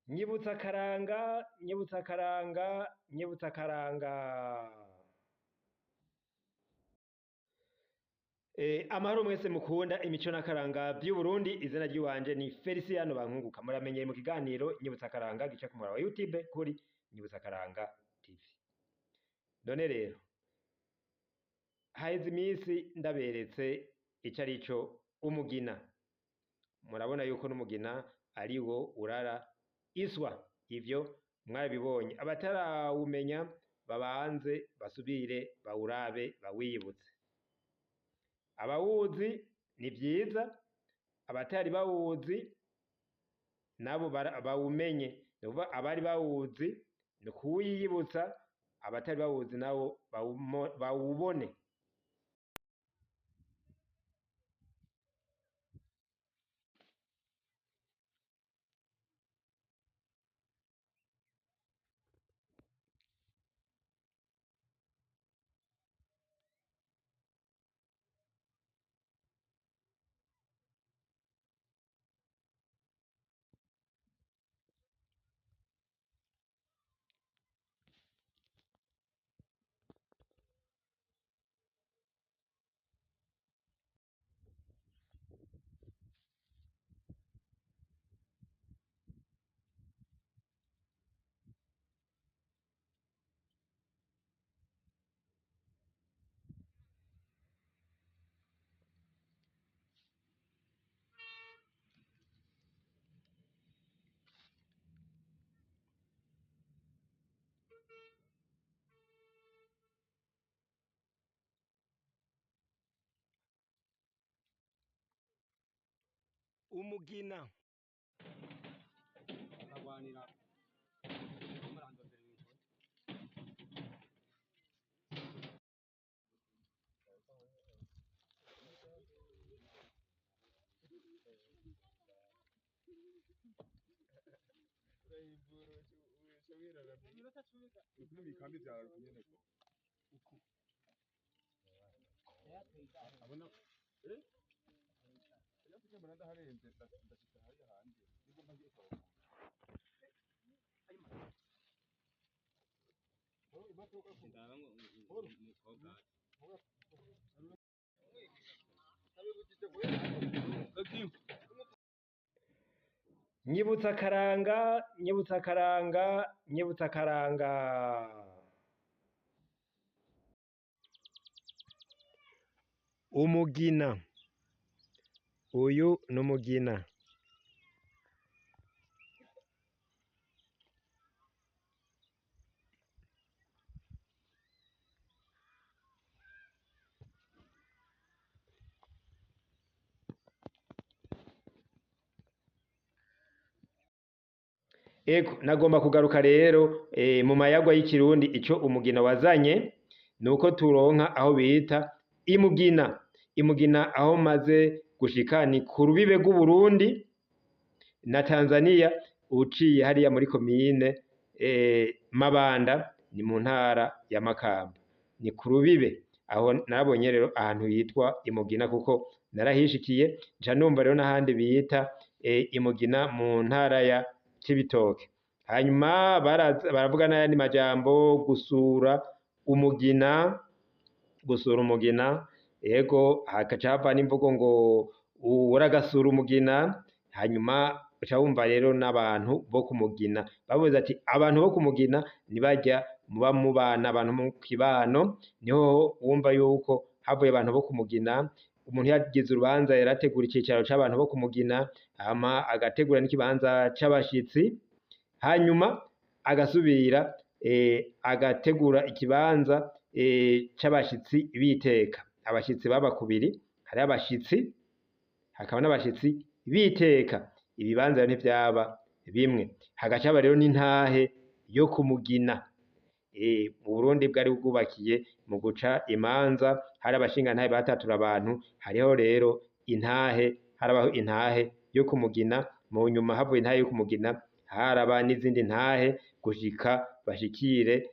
Nyibutsa akaranga, nyibutsa akaranga, nyibutsa akaranga. Amahoro mwese mukunda imico n'akaranga vy'Uburundi, izina ry'iwanje ni Feliciano Bankunguka. Muramenyeye mu kiganiro Nyibutsa akaranga gica ku muhora wa YouTube kuri Nyibutsa akaranga TV. None rero, haheze iminsi ndaberetse ico arico umugina. Murabona yuko n'umugina ari wo urara iswa. Ivyo mwarabibonye. Abatarawumenya babanze basubire bawurabe bawiyibutse. Abawuzi ni vyiza, abatari bawuzi nabo bawumenye. Ni ukuvuga abari bawuzi ni kuwiyibutsa, abatari bawuzi nabo bawubone. Umugina. Bakagwanira murandondera ibintu. Ndaba ngo umukobwa. Nyibutsa akaranga, nyibutsa akaranga, nyibutsa akaranga. Umugina. Uyu ni umugina. Ego, nagomba kugaruka rero mu mayagwa y'ikirundi ico umugina wazanye nuko turonka aho bita imugina. Imugina aho maze gushika ni ku rubibe rw'Uburundi na Tanzania, uciye hariya muri komine Mabanda, ni mu ntara ya Makamba. Ni ku rubibe. Aho nabonye rero ahantu hitwa Imugina kuko narahishikiye, nca numva rero n'ahandi bita Imugina mu ntara ya Cibitoke. Hanyuma baravuga n'ayandi majambo, gusura umugina, gusura umugina, ego hakaca hava n'imvugo ngo uragasura umugina. Hanyuma uca wumva rero n'abantu bo kumugina bavuze ati abantu bo kumugina nibajya muba mubana, abantu mu kibano, niho wumva yuko havuye abantu bo kumugina. Umuntu yagize urubanza yarategura icicaro c'abantu bo kumugina, hama agategura n'ikibanza c'abashitsi, hanyuma agasubira agategura ikibanza c'abashitsi biteka. Abashitsi baba kubiri, hari abashitsi hakaba n'abashitsi biteka. Ibibanza ntivyaba bimwe. Hagaca haba rero n'intahe yo kumugina. Uburundi bwari bwubakiye mu guca imanza, hari abashingantahe batatura abantu, hariho rero intahe, harabaho intahe yo kumugina. Mu nyuma havuye intahe yo kumugina, haraba n'izindi ntahe gushika bashikire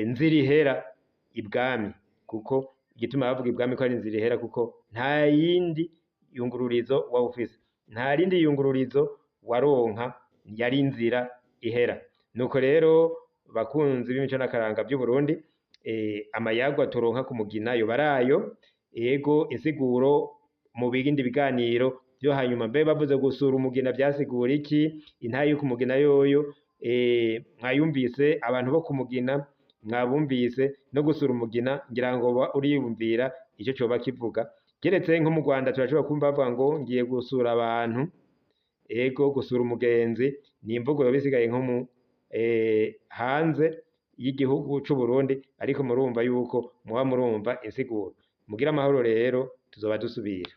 Nzirihera ibwami, kuko igituma bavuga ibwami ko ari Nzirihera kuko nta yindi yungururizo waba ufise, nta rindi yungururizo waronka, yari inzira ihera. Nuko rero bakunzi b'imico n'akaranga vy'Uburundi, amayagwa turonka ku mugina yoba arayo. Ego, insiguro mu bindi biganiro vyo hanyuma. Mbe bavuze gusura umugina vyasigura iki? Intahe yo ku mugina yoyo mwayumvise, abantu bo ku mugina mwabumvise, no gusura umugina ngira ngo uriyumvira ico coba kivuga. Keretse nko mu Rwanda turashobora kumva bavuga ngo ngiye gusura abantu, ego gusura umugenzi ni imvugo yoba isigaye nko mu hanze y'igihugu c'Uburundi, ariko murumva yuko muba murumva insiguro. Mugire amahoro rero, tuzoba dusubira.